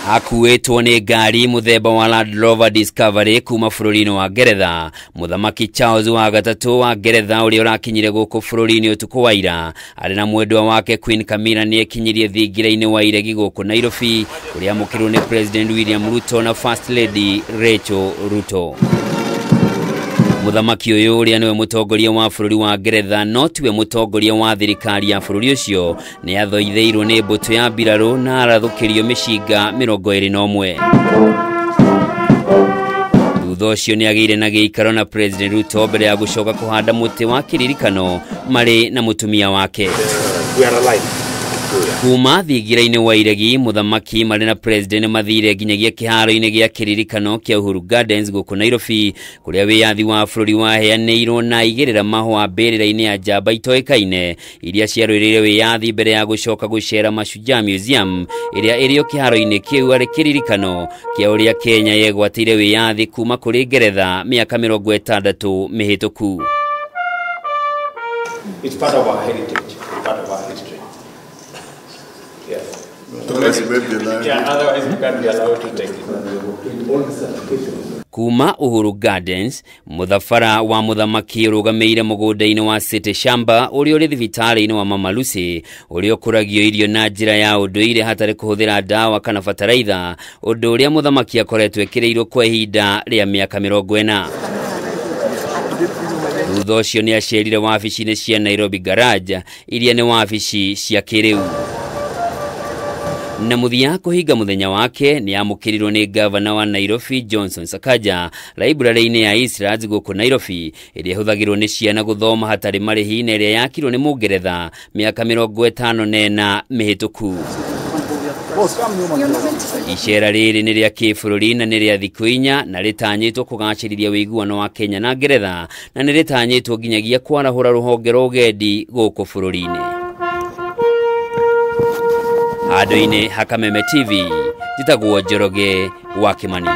Akuĩtwo nĩ ngari mũthemba wa Land Rover Discovery kuma bũrũri-inĩ wa Ngeretha. Mũthamaki Charles wa gatatũ wa Ngeretha ũrĩa ũrakinyire gũkũ bũrũri-inĩ ũtukũ wa ira arĩ na mwendwa wake Queen Camilla nĩ ekinyirie thingira-inĩ wa iregi gũkũ Nairobi, kũrĩa amũkĩrwo nĩ President William Ruto na First Lady Rachel Ruto. Mũthamaki ũyũ ũrĩa nĩwe mũtongoria wa bũrũri wa Ngeretha no tiwe mũtongoria wa thirikari ya bũrũri ũcio nĩ athoitheirwo nĩ mbũtũ ya mbirarũ na arathũkĩrio mĩcinga 21. Thutha ũcio nĩ agĩire na gĩikaro na President Ruto mbere ya gũcoka kũhanda mũtĩ wa kĩririkano marĩ na mũtumia wake. We are alive. Kuma thingira-inĩ wa iregi, mũthamaki marĩ na President mathire nginyagia kĩharo-inĩ gĩa kĩririkano kĩa Uhuru Gardens gũkũ Nairobi, kũrĩa wĩyathi wa bũrũri waheanĩirwo na igĩrĩra mahũa mbĩrĩra-inĩ ya njamba itoĩkaine iria ciarũĩrĩire wĩyathi mbere ya gũcoka gũcera Mashujaa Museum ĩrĩa ĩrĩ o kĩharo-inĩ kĩu arĩ kĩririkano kĩa ũrĩa Kenya yegwatĩire wĩyathi kuma kũrĩ Ngeretha mĩaka 60 mĩhĩtũku. It's part of our heritage, part of our history. Yeah. Yeah, otherwise you can't be allowed to take it. Kuma Uhuru Gardens, mũthabara wa mũthamaki ũrũgamĩire mũgũnda-inĩ wa City Shamba ũrĩa ũrĩ thibitarĩ-inĩ wa Mama Lucy, ũrĩa ũkũragio irio na njĩra ya ũndũire hatarĩ kũhũthĩra ndawa kana bataraitha, ũndũ ũrĩa mũthamaki akoretwo ekĩrĩirwo kwa ihinda rĩa mĩaka 40. Thutha ũcio nĩ acerire wabici-inĩ cia Nairobi Garage iria nĩ wabici cia kĩrĩu. Na mũthia kũhinga mũthenya wake nĩ amũkĩrirwo nĩ gavana wa Nairobi Johnson Sakaja library-inĩ ya Eastlands gũkũ Nairobi, ĩrĩa ĩhũthagĩrwo nĩ ciana gũthoma hatarĩ marĩhi na ĩrĩa yakirwo nĩ Mũngeretha mĩaka 54 mĩhĩtũku. Icera rĩrĩ nĩ rĩa kĩbũrũri na nĩ rĩa thikũ 4 na rĩtanyĩtwo kũgacĩrithia ũiguano wa Kenya na Ngeretha na nĩ rĩtanyĩtwo nginyagia kwarahũra rũhonge rwa ũgendi gũkũ bũrũri-inĩ. Handũ-inĩ ha Kameme TV, njĩtagwo Njoroge wa Kimani.